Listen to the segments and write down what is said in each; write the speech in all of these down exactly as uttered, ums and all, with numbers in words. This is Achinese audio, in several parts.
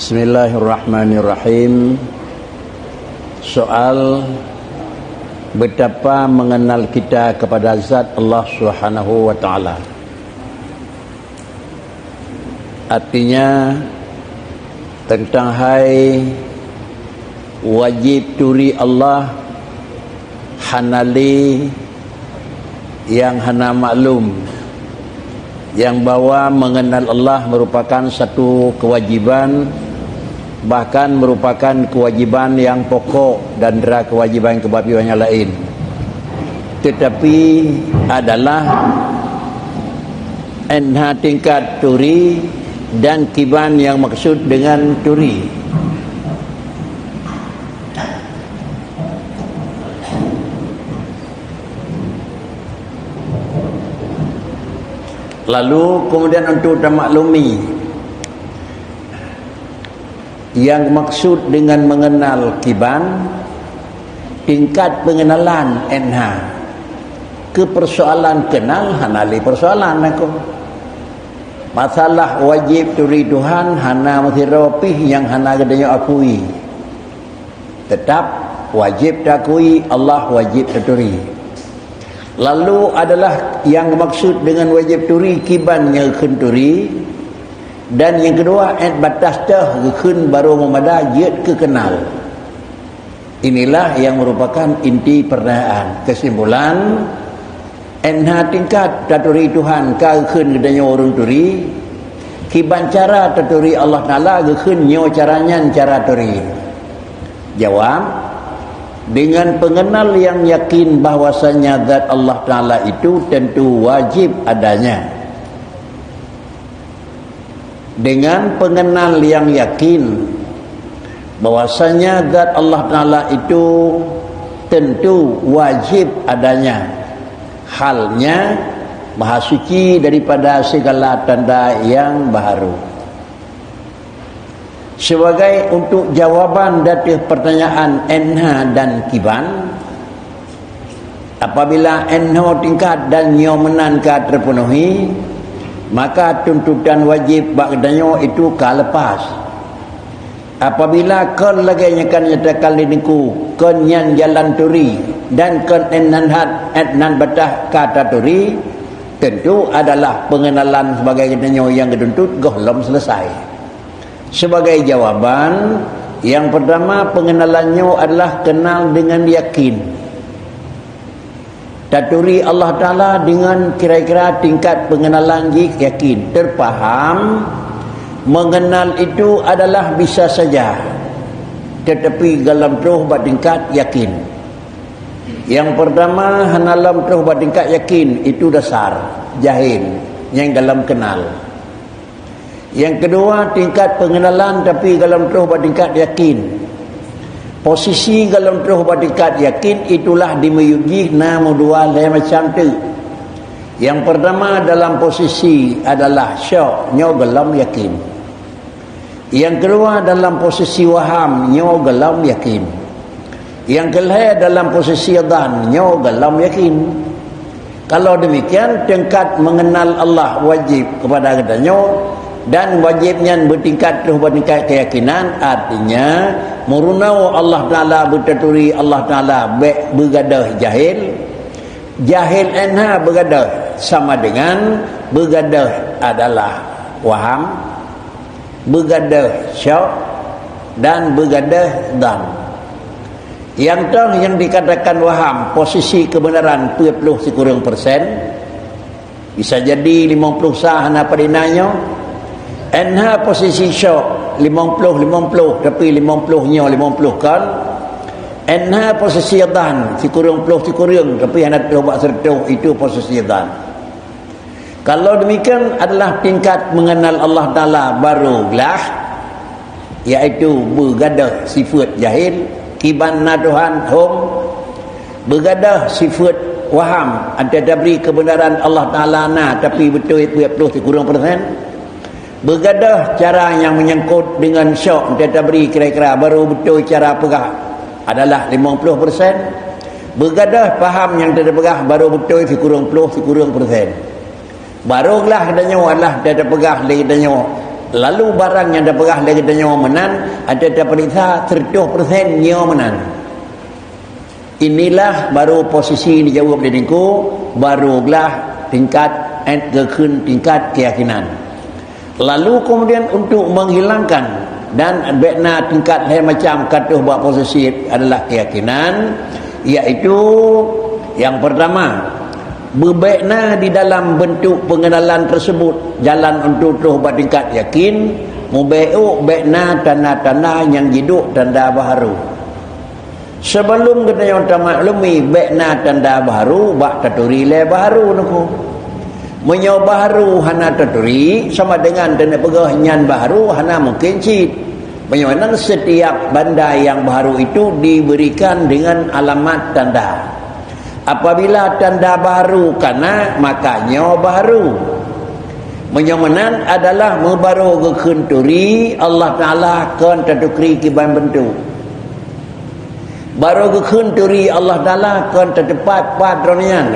Bismillahirrahmanirrahim. Soal, betapa mengenal kita kepada zat Allah Subhanahu wa Taala. Artinya, teuntang hai wajéb turi Allah hana lé nyang hana maklum, nyang bahwa mengenal Allah merupakan satu kewajiban, bahkan merupakan kewajiban nyang pokok dan dara kewajiban keubabiyuan nyang laén. Tetapi adalah enha tingkat turi dan kiban nyang maksud dengan turi. Lalu kemudian untuk tamaklumi, nyang maksud dengan mengenal kiban, tingkat pengenalan enha. Keu persoalan kenal hana lé persoalan aku. Masalah wajéb turi Tuhan hana meusidroe pih nyang hana geutanyoe akui. Teutap wajéb takui Allah wajéb taturi. Lalu adalah nyang maksud dengan wajéb turi kiban nyang geukheun turi, dan nyang keudua, ét batas teuh geukheun barô meumada jeuet keu kenal. Inilah yang merupakan inti pertanyaan. Kesimpulan, enha tingkat taturi Tuhan ka geukheun geutanyoe ureuëng turi, kiban cara taturi Allah Taala geukheun nyoe cara nyan cara turi. Jawab, dengan pengenal yang yakin bahwasanya zat Allah Taala itu tentu wajib adanya. Dengan pengenal yang yakin bahwasanya zat Allah Taala itu tentu wajib adanya, halnya maha suci daripada segala tanda yang baharu. Sebagai untuk jawaban dateuh pertanyaan enha dan kiban, apabila enho tingkat dan nyoe meunan ka terpenuhi, maka tuntutan wajib bak geutanyoe itu ka lepas. Apabila kon lagée nyang ka nyatakan lé Teungku, kon nyan jalan turi, dan kon enhan hat enhan batas ka taturi, tentu adalah pengenalan sebagai geutanyoe nyang geutuntut gohlom selesai. Sebagai jawaban, yang pertama, pengenalan nyoe adalah kenal dengan yakin. Taturi Allah Taala dengan kira-kira tingkat pengenalan jih yakin, terpaham, mengenal itu adalah bisa saja, tetapi dalam troh bak tingkat yakin. Yang pertama, hana lom troh bak tingkat yakin, itu dasar, jahil, nyang dalam kenal. Yang kedua, tingkat pengenalan tapi golom troh bak tingkat yakin. Posisi golom troh bak tingkat yakin itulah di miyueb jih na meudua lhée macam teuk. Yang pertama dalam posisi adalah syok, nyoe golom yakin. Yang kedua dalam posisi waham, nyoe golom yakin. Nyang keulhée dalam posisi dhan, nyoe golom yakin. Kalau demikian, tingkat mengenal Allah wajib kepada geutanyoe, dan wajib nyan beutingkat troh bak tingkat keyakinan, artinya, meurunoe Allah Taala, beutaturi Allah Taala, bék beugadôh jahil. Jahil enha beugadôh sama dengan beugadôh adalah waham. Beugadôh syok dan beugadôh dhan. Nyang toh nyang dikatakan waham, posisi kebenaran peuet ploh sikureueng persen, bisa jadi limong ploh sa hana padina nyoe. Enha posisi syok limong ploh limong ploh, tapi limong ploh nyoe limong ploh kon. Enha posisi dhan sikureueng ploh sikureueng, tapi hana troh bak seureutoh, itu posisi dhan. Kalau demikian adalah tingkat mengenal Allah Taala baru glah, yaitu beugadôh sifeuet jahil, kiban na Tuhan hom, beugadôh sifeuet waham, ata tabri kebenaran Allah Taala na, tapi beutôi peuet ploh sikureueng persen. Beugadôh cara nyang menyangkut dengan syok, ata tabri kira-kira baru beutôi cara peugah adalah limong ploh persen. Beugadôh paham nyang teupeugah baru beutôi sikureueng ploh sikureueng persen. Baru glah geutanyoe adalah teupeugah lé geutanyoe Lalu barang nyang tapeugah lé geutanyoe meunan, ada tapeuriksa seratus persen nyoe meunan. Inilah baru posisi dijaweueb lé Teungku, baru glah tingkat, eh, geukheun tingkat keyakinan. Lalu kemudian untuk menghilangkan dan bék na tingkat lhée macam ka troh bak posisi adalah keyakinan, yaitu yang pertama, beubék na di dalam bentuk pengenalan tersebut jalan untuk troh bak tingkat yakin, mubék bék na tanda-tanda nyang jiduek tanda baharu. Sebelum geutanyoe tamaklumi bék na tanda baharu bak taturi lé baharu Teungku. Meunyoe baharu hana taturi, sama dengan taneuk peugah nyan baharu hana mungkin cit. Meunyoe nan setiap benda yang baharu itu diberikan dengan alamat tanda. Apabila tanda baharu kana, maka nyoe baharu. Meunyoe meunan adalah meubaroe geukheun turi Allah Taala kon tatukri kiban bentuk. Baroe geukheun turi Allah Taala kon tateupat pat droe nyan.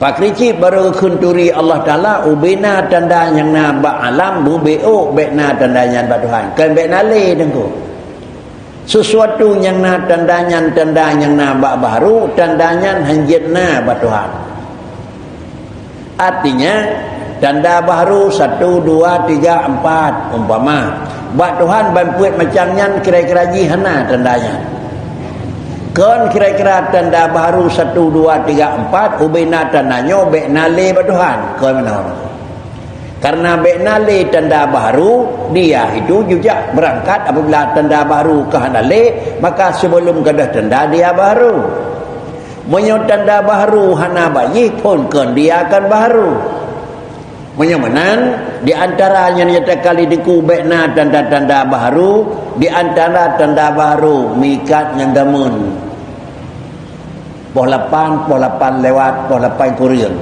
Pakri cit baroe geukheun turi Allah Taala ubena tanda nyang na bak alam mubék bék na tanda nyan bak Tuhan. Kon bék na lé Teungku. Sesuatu nyang na tanda nyan tanda nyang na bak baharu, tanda nyan hanjeuet na bak Tuhan. Artinya, tanda baharu satu, dua, tiga, empat, umpama. Bak Tuhan ban peuet macam nyan kira-kira jih hana tanda nyan. Kon kira-kira tanda baharu satu, dua, tiga, empat, ubena tanda nyoe bék na lé bak Tuhan. Kon meunan. Karena bék na lé tanda baharu, dia itu jijak beurangkat apabila tanda baharu ka hana lé, maka sebelum gadôh tanda dia baharu. Meunyoe tanda baharu hana bak jih phon kon dia akan baharu. Meunyoe meunan, di antara nyang nyata kali Teungku bék na tanda-tanda baharu, di antara tanda baharu mikat ngon dameun. Poh lapan, poh lapan lewat, poh lapan kureueng.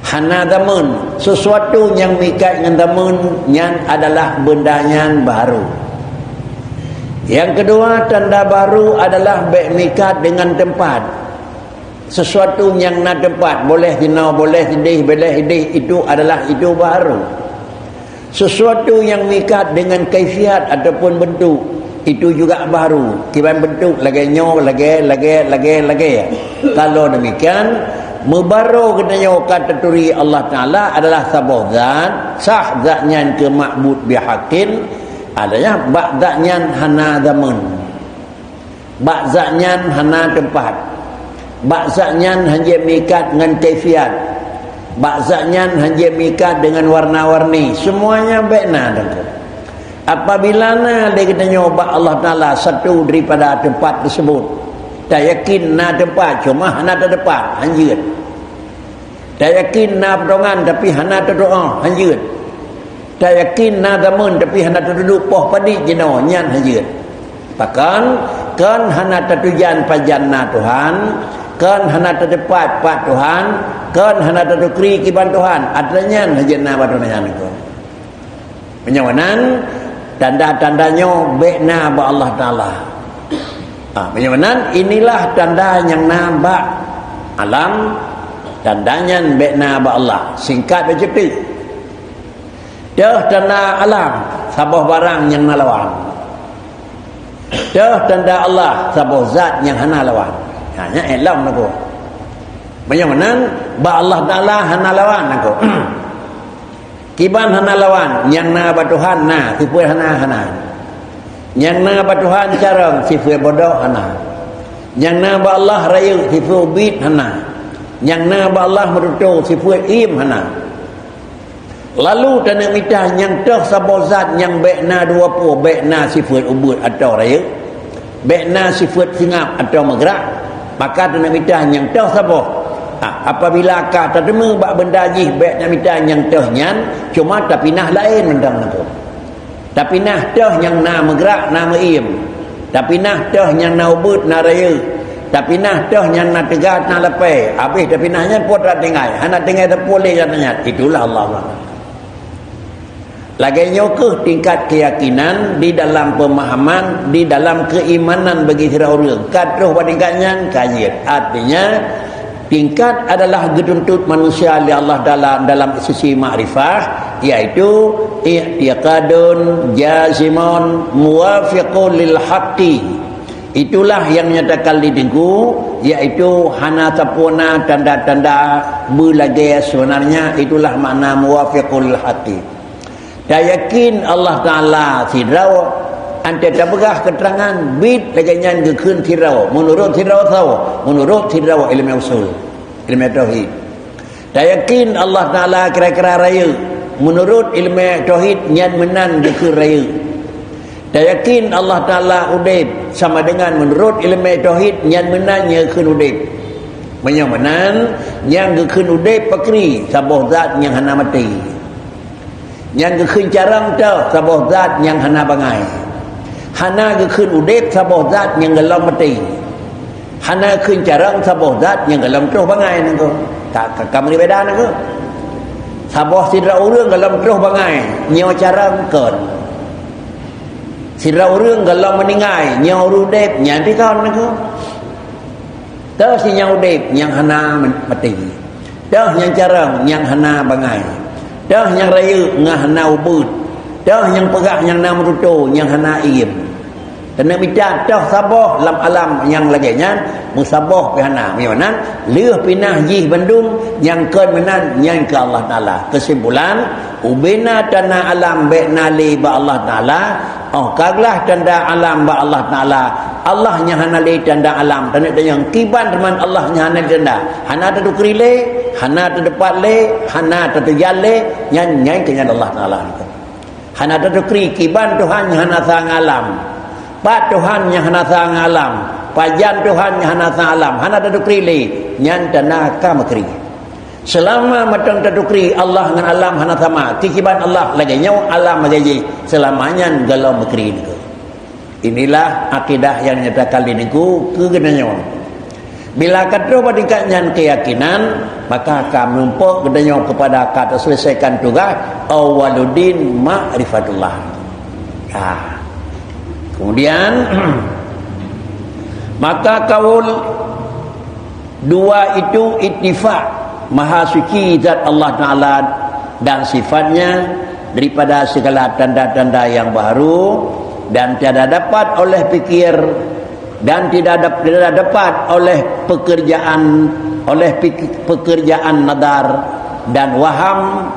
Hana dameun, sesuatu nyang mikat ngon dameun nyan adalah benda nyan baharu. Nyang keudua, tanda baharu adalah bék mikat deungon teumpat. Sesuatu nyang na teumpat, boleh sinoe, boleh sideh, boleh sideh, itu adalah itu baharu. Sesuatu nyang mikat deungon kaifiat ataupun bentuk, itu juga baharu. Kiban bentuk lagée nyoe, lagée, lagée, lagée, lagée. Kalau demikian, meubaroe geutanyoe ka taturi Allah Taala adalah saboh zat, sah zat nyan keu ma'bud bihaqqin, artinya bak zat nyan hana dameun. Bak zat nyan hana teumpat. Bak zat nyan hanjeuet mikat ngon kaifiat. Bak zat nyan hanjeuet mikat deungon warna-warni. Semuanya bék na Teungku. Apabila na lé geutanyoe bak Allah Taala satu daripada teumpat tersebut, tayakin na teumpat, cuma hana tateupat, hanjeuet. Tayakin na peutongan, tapi hana teudoá, hanjeuet. Tayakin na dameun, tapi hana teuduek poh padit jinoe, nyan hanjeuet. Pakon, kon hana tatujan pajan na Tuhan, kon hana tateupat pat Tuhan, kon hana tatukri kiban Tuhan, atra nyan hanjeuet na bak droe nyan Teungku. Meunyoe meunan, tanda-tanda nyoe bék na bak Allah Taala. Ha, meunyoe meunan, inilah tanda nyang na bak alam, tanda nyan bék na bak Allah. Singkat bak cuti. Teuh tanda alam, saboh barang nyang na lawan. Teuh tanda Allah, saboh zat nyang hana lawan. Ha, nyan ilom Teungku. Meunyoe meunan, bak Allah Taala hana lawan Teungku. Kiban hana lawan, nyang na bak Tuhan na, sifeuet hana, hana. Nyang na bak Tuhan carông, sifeuet bodoh hana. Nyang na bak Allah rayeuk, sifeuet ubit hana. Nyang na bak Allah meututoe, sifeuet iem hana. Lalu taneuk mita nyang teuh saboh zat nyang bék na dua pue, bék na sifeuet ubit atawa rayeuk. Bék na sifeuet seungab atawa meugrak, maka taneuk mita nyang teuh saboh. Ha, apabila ka tateumé bak benda jih bék na mita nyang teuh nyan, cuma tapinah laén mantong Teungku. Tapinah teuh nyang na meugrak, na meuiem. Tapinah teuh nyang na ubit, na rayeuk. Tapinah teuh nyang na teuga, na lapée. Habéh tapinah nyan peue tinggai. Hana tinggai sapeue lé nyang na nyan. Itulah Allah. Lagée nyoe kheueh tingkat keuyakinan di dalam peumahaman, di dalam keuimanan bagi sidroe ureuëng. Ka troh bak tingkat nyan, ka jeuet. Artinya, tingkat adalah geutuntot manusia lé Allah Taala dalam sisi makrifah, Yaitu i'tiqadun jazimun muwafiqun lil haqqi. Itulah yang nyatakan di Teungku, yaitu hana sapeue na tanda-tanda beulagée sebenarnya, itulah makna muwafiqul haqqi. Tayakin Allah Taala sidroe, anté tapeugah keuterangan bit lagée nyan geukheun sidroe, meunurot sidroe saboh, meunurot sidroe ileumé usul, ileumé tauhid. Tayakin Allah Taala kira-kira rayeuk, meunurot ileumé tauhid nyan meunan geukheun rayeuk. Tayakin Allah Taala udeb sama dengan meunurot ileumé tauhid nyan meunan nyang geukheun udeb. Meunyoe meunan, nyang geukheun udeb pakri saboh zat nyang hana maté. Nyang geukheun carông toh saboh zat nyang hana bangai. Hana geukheun udeb saboh zat nyang gohlom maté. Hana geukheun carông saboh zat nyang gohlom troh bangai nangko. Ka, ka, ka meubeda nangko. Saboh sidroe ureuëng gohlom troh bangai, nyoe carông kon. Sidroe ureuëng gohlom meuninggai, nyoe ureuëng udeb, nyan pih kon nangko. Toh si nyang udeb nyang hana maté. Toh nyang carông nyang hana bangai. Toh nyang rayeuk nyang hana ubeut. Toh nyang peugah nyang na meututoe nyang hana iem. Keuneuk mita toh saboh lam alam nyang lagée nyan, meusaboh pih hana. Meunyoe meunan, lheueh pinah jih bandum nyang kon meunan nyan keu Allah Taala. Keusimpulan, ubena tanda alam bék na lé bak Allah Taala, óh ka glah tanda alam bak Allah Taala. Allah nyang hana lé tanda alam, taneuk tanyong kiban teuma Allah nyang hana lé tanda. Hana tatukri lé, hana tateupat lé, hana tateujan lé, nyan, nyan keu nyan Allah Taala. Hana tatukri kiban Tuhan nyang hana sa ngon alam. Pat Tuhan nyang hana sa ngon alam. Pajan Tuhan nyang hana sa alam. Hana tatukri lé, nyan tanda ka meukri. Seulama mantong tatukri Allah ngon alam hana sama, kiban Allah lagée nyoe, alam lagée jih, seulama nyan gohlom meukri nangko. Inilah akidah nyang nyatakan lé Teungku keu geutanyoe. Bila ka troh bak tingkat nyan keuyakinan, maka ka meurumpok geutanyoe keupada ka taseulesaikan tugaih, awaluddin ma'rifatullah. Ha. Kemudian, maka kaul dua itu ittifaq, Maha Suci Zat Allah Taala dan sifatnya daripada segala tanda-tanda yang baharu, dan tiada dapat oleh pikir, dan tidak dap-, tidak dapat oleh pekerjaan, oleh pik-, pekerjaan nadar dan waham,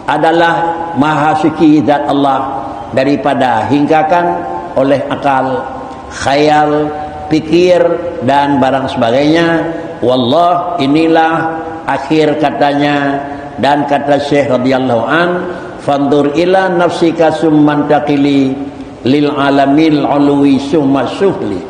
adalah Maha Suci Zat Allah daripada hinggakan oleh akal, khayal, pikir, dan barang sebagainya. Wallah, inilah akhir katanya dan kata Syekh radhiyallahu an, "Fanzur ila nafsika summa taqili lil alamil ulwi summa sufli."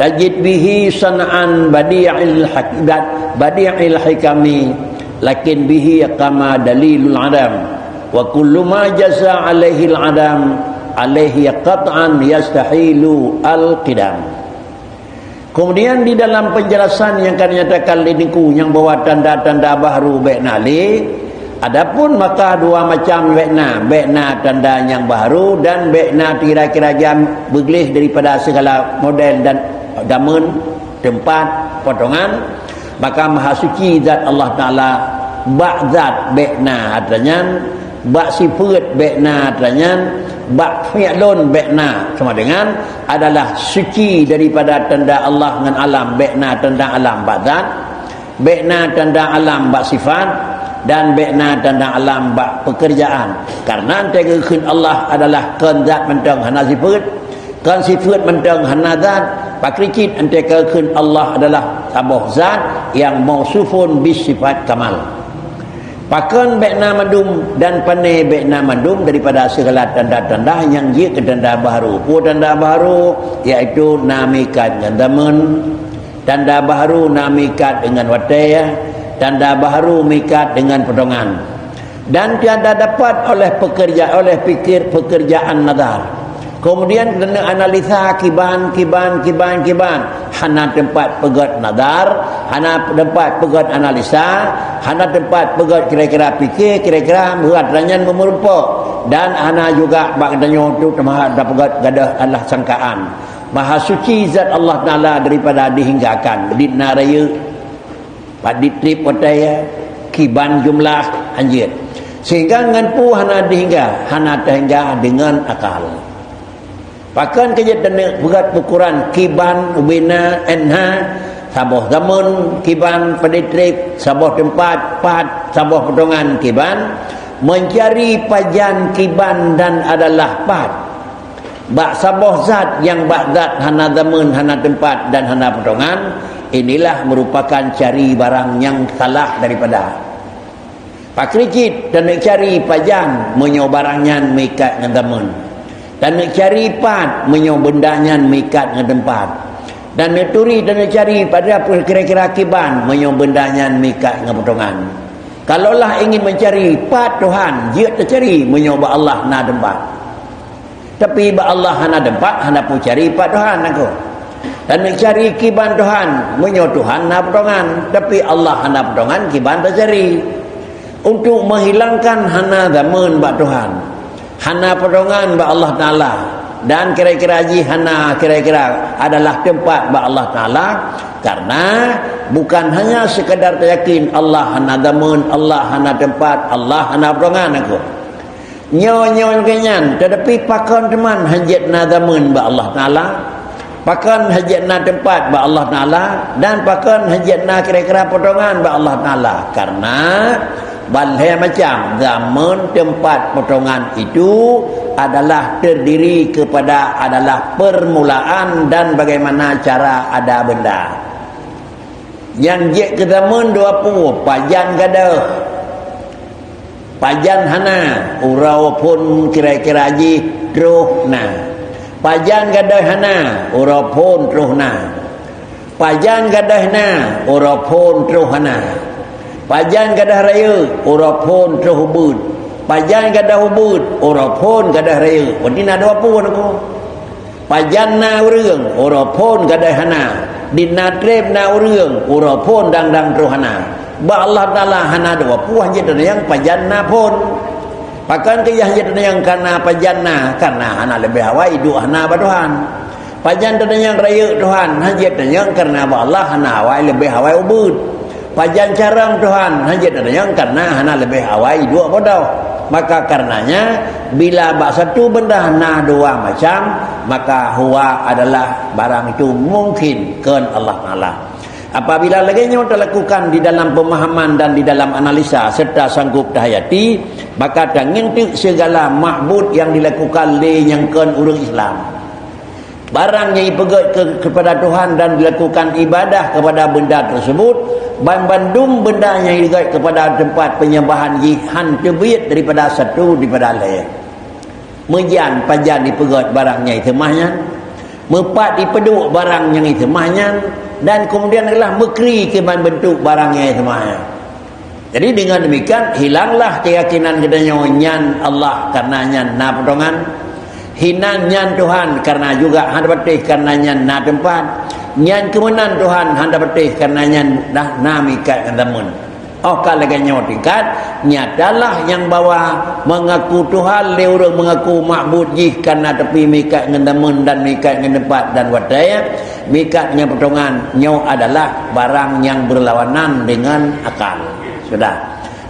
Tajid bihi san'an badi'il hak-, bad-, badi'il hikami, lakin bihi qama dalilul adam. Wa kullu ma jaza alaihil adam, alaihi qat'an yastahilu al-qidam. Kemudian di dalam penjelasan nyang ka dinyatakan lé Teungku nyang bahwa tanda-tanda baharu bék na lé, adapun maka dua macam bék na, bék na tanda nyang baharu dan bék na kira-kira jam beugleh daripada segala model dan zaman, tempat, potongan, maka Maha Suci Zat Allah Taala bak zat bék na atra nyan, bak sifeuet bék na atra nyan, bak fi'lun bék na sama dengan adalah suci daripada tanda Allah ngon alam bék na tanda alam bak zat, bék na tanda alam bak sifat, dan bék na tanda alam bak pekerjaan. Karena teugeukheun Allah adalah kon zat mantong hana sifeuet, kon sifeuet mantong hana zat, pakri cit anté ka kheun Allah adalah saboh zat nyang mausufun bis sifat kamal. Pakon bék na mandum dan pané bék na mandum daripada segala tanda-tanda nyang jeuet keu tanda baharu. Peue tanda baharu? Yaitu na meuikat ngon zaman. Tanda baharu na meuikat dengan watée. Tanda baharu meuikat dengan potongan. Dan tiada dapat oleh pekerja, oleh pikir pekerjaan nazar. Kemudian kena analisa kiban, kiban, kiban, kiban. Hana tempat peugét nazar, hana tempat peugét analisa, hana tempat peugét kira-kira pikir, kira-kira buat ranyan meumeurumpok. Dan hana juga bak geutanyoe tu teuma dapeugét gadoh adalah sangkaan. Maha suci zat Allah Taala daripada dihinggakan, di na rayeuk. Padit treb watée, kiban jumlah, hanjeuet. Sehingga ngon peue hana dihingga, hana teuhingga deungon akal. Pakon keu jeuet taneuk peugét ukuran kiban ubena enha, saboh zaman kiban padahai treb, saboh teumpat pat, saboh potongan kiban, mencari pajan kiban dan adalah pat. Bak saboh zat nyang bak zat hana zaman, hana teumpat dan hana potongan, inilah merupakan cari barang nyang salah daripada. Pakri cit taneuk cari pajan meunyoe barang nyan meuikat ngon zaman. Taneuk cari pat meunyoe benda nyan meuikat ngon teumpat. Dan neuturi taneuk cari pada peue kira-kira kiban meunyoe benda nyan meuikat ngon potongan. Kalaulah ingin mencari pat Tuhan, jeuet tacari meunyoe bak Allah na teumpat. Tapi bak Allah hana teumpat, hana peue cari pat Tuhan aku. Dan cari kiban Tuhan, meunyoe Tuhan na potongan, tapi Allah hana potongan kiban tacari. Untuk menghilangkan hana zaman bak Tuhan, hana potongan bak Allah Taala, dan kira-kira jih hana kira-kira adalah teumpat bak Allah Taala, karena bukan hanya sekadar tayakin Allah hana zaman, Allah hana teumpat, Allah hana potongan aku. Nyoe-nyoe lagée nyan, tetapi pakon teuma hana jeuet na zaman bak Allah Taala, pakon hana jeuet na teumpat bak Allah Taala, dan pakon hana jeuet na kira-kira potongan bak Allah Taala. Karena ban lhée macam zaman, teumpat, potongan itu adalah terdiri kepada adalah permulaan dan bagaimana cara ada benda. Nyang jeuet keu zaman dua peue, pajan gadôh. Pajan hana, uroe phon kira-kira jih troh na. Pajan gadôh hana, uroe phon troh na. Pajan gadôh na, uroe phon troh hana. Pajan gadôh rayeuk, uroe phon troh ubeuet. Pajan gadôh ubeuet, uroe phon gadôh rayeuk. Berarti na dua peue aku. Pajan na ureuëng, uroe phon gadôh hana. Di na treb na ureuëng, uroe phon dang-dang troh hana. Bak Allah Taala hana dua peue hana jeuet teuneuyang pajan na phon. Pakon keu hana jeuet teuneuyang kareuna pajan na, kareuna hana leubeh awai duek hana bak Tuhan. Pajan teuneuyang rayeuk Tuhan, hana jeuet teuneuyang kareuna bak Allah hana awai leubeh awai ubeuet. Pajan carông Tuhan, hana jeuet teuneuyang kareuna hana leubeh awai duek bodoh. Maka karenanya, bila bak satu benda na dua macam, maka huwa adalah barang itu mungkin kon Allah Taala. Apabila lagée nyoe talakukan di dalam pemahaman dan di dalam analisa serta sanggup tahayati, maka tangieng teuk segala makbud nyang dilakukan lé nyang kon ureuëng Islam. Barang nyang ipeugét ke, kepada Tuhan dan dilakukan ibadah kepada benda tersebut, ban bandum benda nyang ipeugét kepada tempat penyembahan jih han teubiet daripada satu daripada lhée. Meujan pajan ipeugét barang nyang iseumah nyan, meupat ipeuduek barang nyang iseumah nyan, dan kemudian adalah meukri keuban beuntuk barang nyang iseumah nyan. Jadi, dengan demikian, hilanglah keyakinan geutanyoe nyan Allah karena nyan na potongan, hinan nyan Tuhan karena juga hana patéh karena nyan na teumpat, nyan keumeunan Tuhan hana patéh karena nyan dah na mikat ngon zaman. Óh ka lagée nyoe tingkat, nyatalah nyang bahwa mengaku Tuhan lé ureuëng mengaku makbud jih karena tapi mikat ngon zaman dan mikat ngon teumpat dan watée, mikat ngon potongan nyoe adalah barang nyang berlawanan dengan akal. Sudah.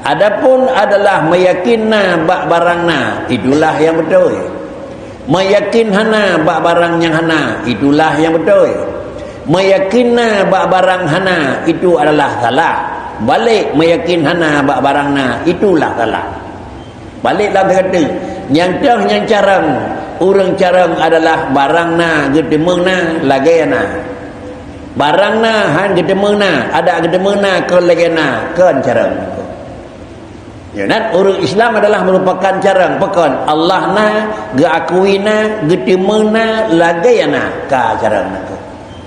Adapun adalah meyakini bak barang na, itulah yang betul. Meyakini hana bak barang nyang hana, itulah yang betul. Meyakini na bak barang hana, itu adalah salah. Balik meyakini hana bak barang na, itulah salah. Balik lam kata, nyang toh nyang carông, ureuëng carông adalah barang na geuteumé na lagée na. Barang na han geuteumé na, adak geuteumé na kon lagée na, kon carông. Ya, dan ureuëng Islam adalah merupakan carông pakon Allah na, geuakui na, geuteumé na lagée na ka carông na.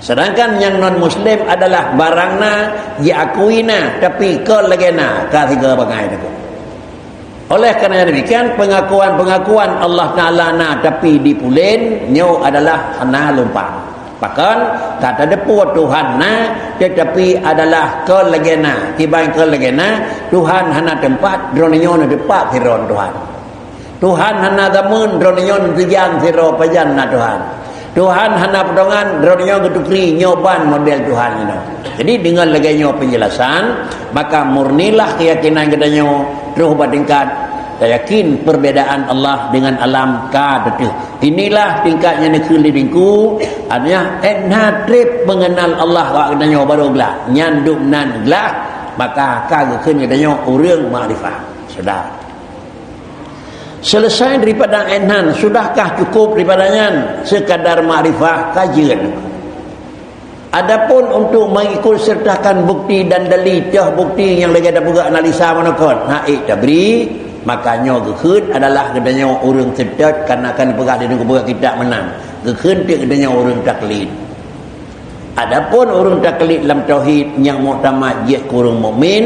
Sedangkan nyang non muslim adalah barang na, jiakui na, tapi kon lagée na ka sigoe bangai na. Oleh karena demikian, pengakuan-pengakuan Allah Taala na tapi dipulen nyoe adalah hana lumpat. Pakon, ka tateupeue Tuhan na, tetapi adalah kon lagée na. Kiban kon lagée na, Tuhan hana teumpat, droeneuh nyoe na teumpat sidroe Tuhan. Tuhan hana zaman, droeneuh nyoe na teujan sidroe pajan na Tuhan. Tuhan hana potongan, droeneuh nyoe geutukri nyoe ban model Tuhan inoe. Jadi, dengan lagée nyoe penjelasan, maka murnilah keyakinan geutanyoe, troh bak tingkat Tayakin perbedaan Allah dengan alam ka teuh. Inilah tingkat nyang neukheun lé Teungku, artinya, éh na treb mengenal Allah bak geutanyoe baru glah. Nyan dum nan glah, maka ka geukheun geutanyoe ureuëng makrifah. Sudah. Selesai daripada éh nan, sudahkah cukup daripada nyan sekadar makrifah? Ka jeuet. Adapun untuk mengikut sertakan bukti dan dalil, teuh bukti nyang lagée tapeugah analisa manakot, hak ék tabri, maka nyoe geukheun adalah geutanyoe ureuëng seutôt, karena kan peugah di nunggu peugah kitab meunan. Geukheun teuk geutanyoe ureuëng taklid. Adapun ureuëng taklid lam tauhid nyang muktamad jeuet keu ureuëng mukmin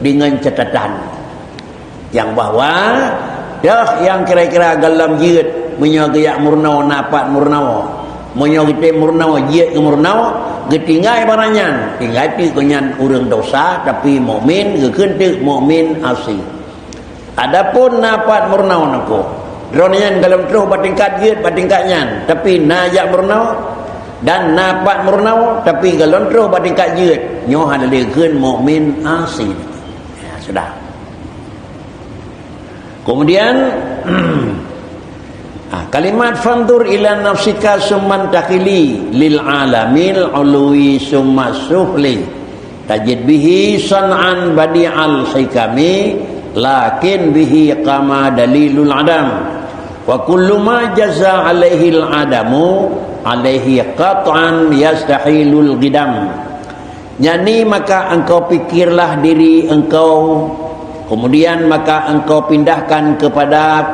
dengan catatan. Nyang bahwa, dah nyang kira-kira gohlom jeuet, meunyoe geujak meurunoe na pat meurunoe. Meunyoe geutem meurunoe jeuet keu meurunoe, geutinggai barang nyan, tinggai teuk geuh nyan ureuëng dosa, tapi mukmin, geukheun teuk mukmin asi. Adapun na pat meurunoe nangko, droeneuh nyan gohlom troh bak tingkat jeuet bak tingkat nyan, tapi na jak meurunoe, dan na pat meurunoe, tapi gohlom troh bak tingkat jeuet, nyoe hana lé geukheun mukmin asi. Ya, sudah. Kemudian, ah, kalimat fanzur ila nafsika summa taqili lil alamil ulwi summa sufli. Tajid bihi san'an badi'al hikami, lakin bihi qama dalilul adam. Wa kullu ma jaza alaihil adamu, alaihi qat'an yastahilul qidam. Yakni maka engkau pikirlah diri engkau, kemudian maka engkau pindahkan kepada,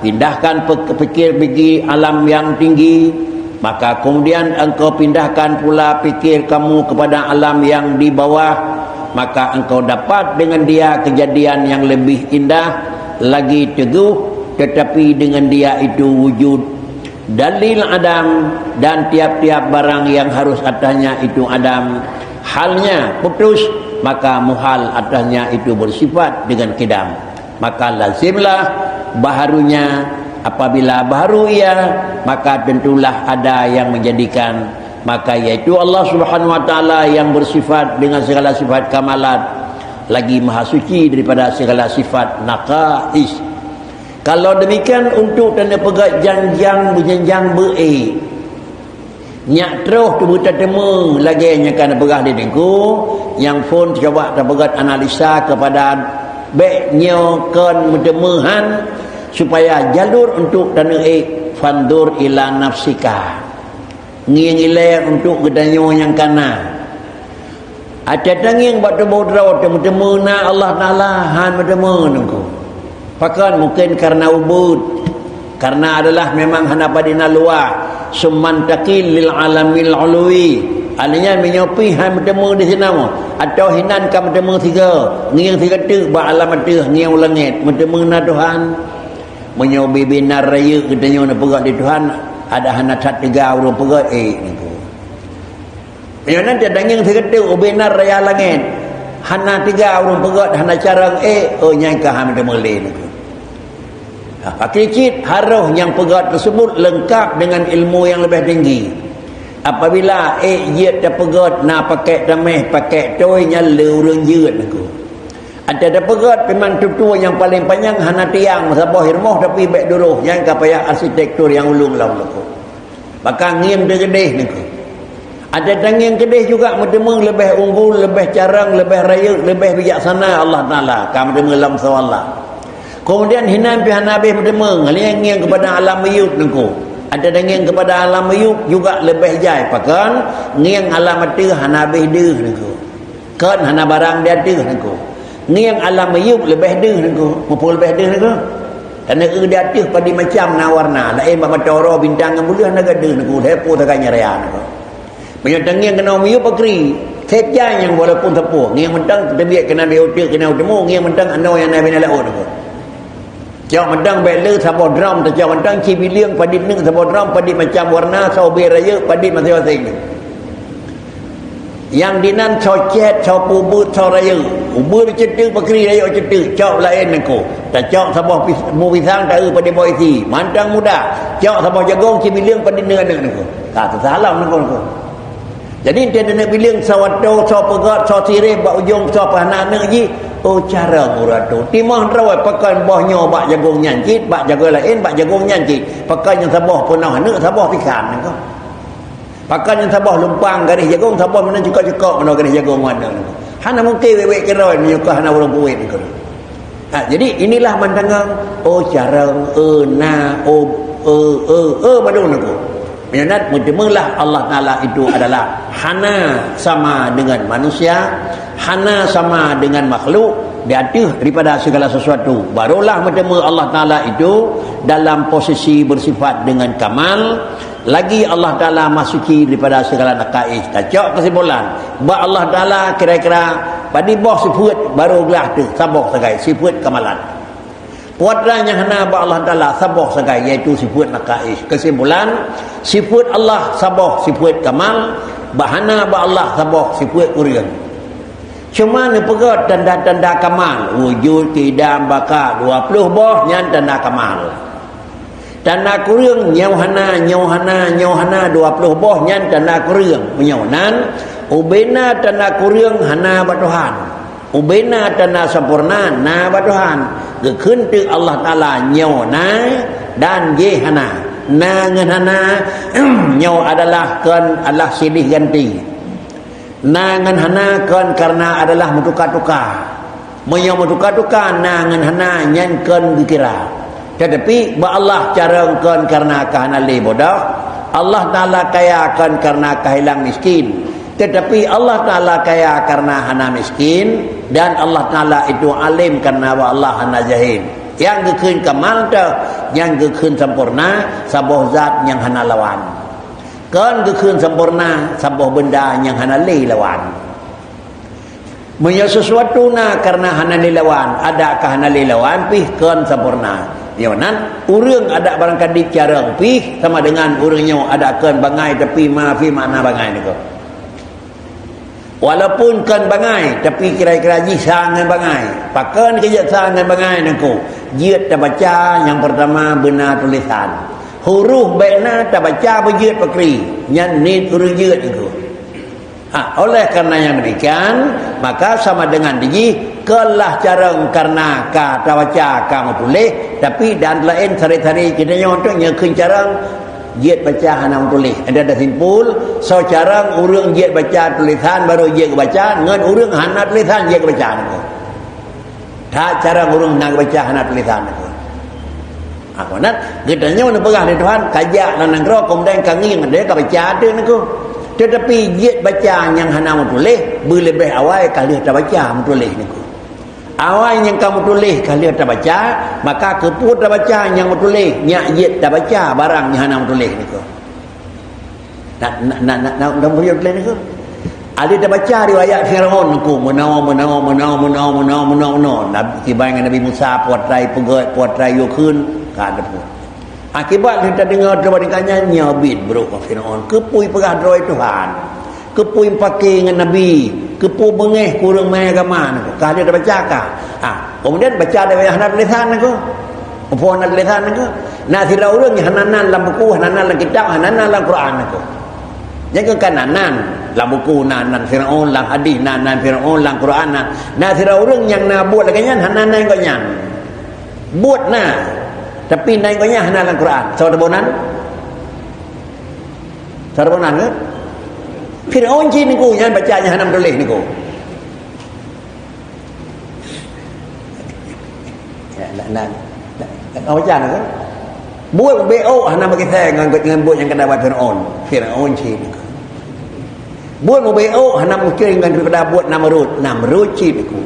pindahkan pe-, pikir bagi alam yang tinggi, maka kemudian engkau pindahkan pula pikir kamu kepada alam yang di bawah, maka engkau dapat dengan dia kejadian yang lebih indah, lagi teguh, tetapi dengan dia itu wujud dalil adam, dan tiap-tiap barang yang harus atasnya itu adam, halnya putus, maka muhal atasnya itu bersifat dengan kidam. Maka lazimlah baharunya, apabila baharu ia, maka tentulah ada yang menjadikan, maka yaitu Allah Subhanahu wa Taala yang bersifat dengan segala sifat kamalat, lagi maha suci daripada segala sifat naqais. Kalau demikian, untuk taneupeugét janjang beujanjang beu-ék, nyak troh teubeutateumé lagée nyang ka neupeugah lé Teungku, nyang phon cuba tapeugét analisa kepada bék nyoe kon meuteumé han, supaya jalur untuk taneu-ék, fanzur ila nafsika. Ngieng ilée untuk geutanyoe nyang kana. Até tangieng bak tuboh droe teumeuteumé na Allah Taala, han meuteumé nungku. Pakon? Mungken karena ubeuet, karena adalah memang hana padina luwah, summa taqil lil alamil ulwi. Artinya, meunyoe pih han meuteumé di sinoe, atau hinan ka meuteumé sigoe, ngieng sigoe teuk bak alam ateueh, ngieng u langét, meuteumé na Tuhan. Meunyoe bibinar rayeuk geutanyoe neupeugah di Tuhan, ada hana that teuga ureuëng peugah, eh, nungku. Nyoe nan teudeungieng sigoe teuk ubena raya langét, hana teuga ureuëng peugét, hana carông, eh, oh, nyan ka han meuteumé lé nungku. Ha, pakri cit harôh nyang peugét tersebut lengkap dengan ilmu yang lebih tinggi. Apabila, eh, jeuet tapeugét na pakék tameh, pakék toi, nyan le ureuëng jeuet nungku. Até tapeugét piman tutoe nyang paleng panyang hana tiang, saboh rumoh tapi bék duroh, nyan ka payah arsitektur nyang ulông lom nungku. Maka ngieng teukeudeh nungku. Até tangieng keudeh juga meuteumé leubeh unggul, leubeh carông, leubeh rayeuk, leubeh bijaksana Allah Taala, ka meuteumé lam soe Allah. Kemudian hinan pih hana habéh meuteumé, ngieng keupada alam miyueb nungku. Até tangieng keupada alam miyueb juga leubeh jai, pakon? Ngieng alam ateueh hana habéh deuh nungku. Kon hana barang di ateueh nungku. Ngieng alam miyueb leubeh deuh nungku. Muphom leubeh deuh nungku? Karena di ateueh padit macam na warna, laén bak mata uroe bintang ngon buleuen hana gadeuh nungku, lhée po sagai nyang raya nungku. Meunyoe tangieng keunoe miyueb pakri, sép jai nyang walaupun sapeue, ngieng mantong teubiet keunan bak uteuk keunan u timu, ngieng mantong anoe nyang na bina laôt nungku. Cok mantong bék le saboh drom, tacok mantong cibileung padit neuk saboh drom, padit macam warna, soe ubé rayeuk, padit maséng-maséng. Nyang dinan soe cét, soe peubuet, soe rayeuk. Ubeuet ceuteuk pakri rayeuk ceuteuk, cok laén nungku. Tacok saboh pis-, bu pisang taeu padit boh isi, mantong mudah. Cok saboh jagong cibileung padit neuk aneuk nungku. Ka susah lom nungku, nungku. Jadi, enteuk taneuk bileung soe watô, soe peugét, soe sirém bak ujong, soe peuhana aneuk jih, Oh, carông ureuëng tu. Timoh droe pakon boh nyoe bak jagong nyan cit, bak jagong laén bak jagong nyan cit. Pakon nyang saboh peunoh aneuk, saboh pikan nangko. Pakon nyang saboh lumpang garéh jagong, saboh meunan cukok-cukok meunoe garéh jagong aneuk nangko. Hana mungken wék-wék keudroe meunyoe ka hana ureuëng peuet nangko. Ha, jadi inilah mantangong, oh, carông, e, na, o, e, e, e, bandum nangko. Meunyoe na, meuteumelah Allah Taala itu adalah hana sama dengan manusia, hana sama dengan makhluk, di ateueh daripada segala sesuatu. Barulah meuteumé Allah Taala itu dalam posisi bersifat dengan kamal, lagi Allah Taala Maha Suci daripada segala nakais. Tacok kesimpulan, bak Allah Taala kira-kira padum boh sifeuet baru glah teuh saboh sagai sifeuet kamalan. Kuadrat nyang hana bak Allah Taala saboh sagai, yaitu sifeuet nakais. Kesimpulan, sifeuet Allah saboh sifeuet kamal, bak hana bak Allah saboh sifeuet kureueng. Cuma neupeugét tanda-tanda kamal, wujud, kidam, baka, dua puluh boh nyan tanda kamal. Tanda kureueng, nyoe hana, nyoe hana, nyoe hana, dua puluh boh nyan tanda kureueng. Meunyoe nan, ubena tanda kureueng hana bak Tuhan. Ubena tanda sampoereuna na bak Tuhan. Geukheun teuk Allah Taala nyoe na dan jéh hana. Na ngon hana, nyoe adalah kon adalah silih ganti. Na ngon hana kon kareuna adalah meutuka-tuka. Meunyoe meutuka-tuka na ngon hana, nyan kon geukira. Teutapi bak Allah carông kon kareuna ka hana lé bodoh, Allah Taala kaya kon kareuna ka hilang miskin. Teutapi Allah Taala kaya kareuna hana miskin, dan Allah Taala itu alim kareuna bak Allah hana jahil. Nyang geukheun kamal teuh, nyang geukheun sampoereuna, saboh zat nyang hana lawan. Kon geukheun sampoereuna, saboh beunda nyang hana lé lawan. Meunyoe sesuatu na kareuna hana lé lawan, adak ka hana lé lawan pih kon sampoereuna. Nyoe nan, ureuëng adak barangkali carông pih sama dengan ureuëng nyoe adak kon bangai tapi ma pih makna bangai niko. Walaupun kon bangai, tapi kira-kira jih sa ngon bangai. Pakon keu jeuet sa ngon bangai niko? Jeuet tabaca nyang peurtama beuna tulésan. Huruf bék na tabaca beujeuet pakri, nyan niet ureuëng jeuet niko. Ha, oleh karena yang demikian, maka sama dengan dijih, kon lah carông karena ka tabaca ka meutuléh, tapi dan laén sari-sari kita nyoe tu nyeukheun carông jeuet baca hana meutuléh. Ada ada simpul, so carông ureuëng jeuet baca tulésan baru jeuet baca, ngon ureuëng hana tulésan jeuet baca. That cara ureuëng na geubaca hana tulésan niko. Ha, meunan, geutanyoe neupeugah lé Tuhan, ka jak lam nanggroe, keumudian ka ngieng, deh ka baca teuk niko. Teutapi jeuet baca nyang hana meutuléh, beuleubeh awai ka lheueh tabaca meutuléh niko. Awai nyang ka meutuléh ka lheueh tabaca, maka keupeue tabaca nyang meutuléh, nyak jeuet tabaca barang nyang hana meutuléh niko. Na, na, na, na, na, na, na, na, na, Ahli tabaca riwayat Firaun niko, meunoe, meunoe, meunoe. Nabi, kiban ngon Nabi Musa, putra peugét, putra yue kheun, ka ada pun. Akibat lheueh tadeungoe droe nyan, nyoe biet brok ngon Firaun. Keupeue peugah droe Tuhan? Keupeue paké ngon Nabi? Keupeue beungéh keu ureuëng meuagama niko? Ka lheueh tabaca ka? Ha, keumudian baca riwayat hana tulésan niko. Muphom hana tulésan niko. Na sidroe ureuëng nyang hana nan lam buku, hana nan lam kitab, hana nan lam Quran niko. Nyang keu ka na nan lam buku, na nan Firaun, lam hadis na nan Firaun, lam Quran na. Na sidroe ureuëng nyang na buet lagée nyan, hana nan gobnyan. Buet na, tapi nan gobnyan hana lam Quran. Soe teuboh nan? Soe teuboh nan ke? Firaun cit niko, nyan baca nyang hana meutuléh niko. Ya, nak, nak, nak, nak baca nak, kan? Buet B O hana beukisai ngon, ngon buet nyang keudapat Firaun. Firaun cit. Buet B O hana mungkin ngon daripada buet Namrud. Namrud cit niko.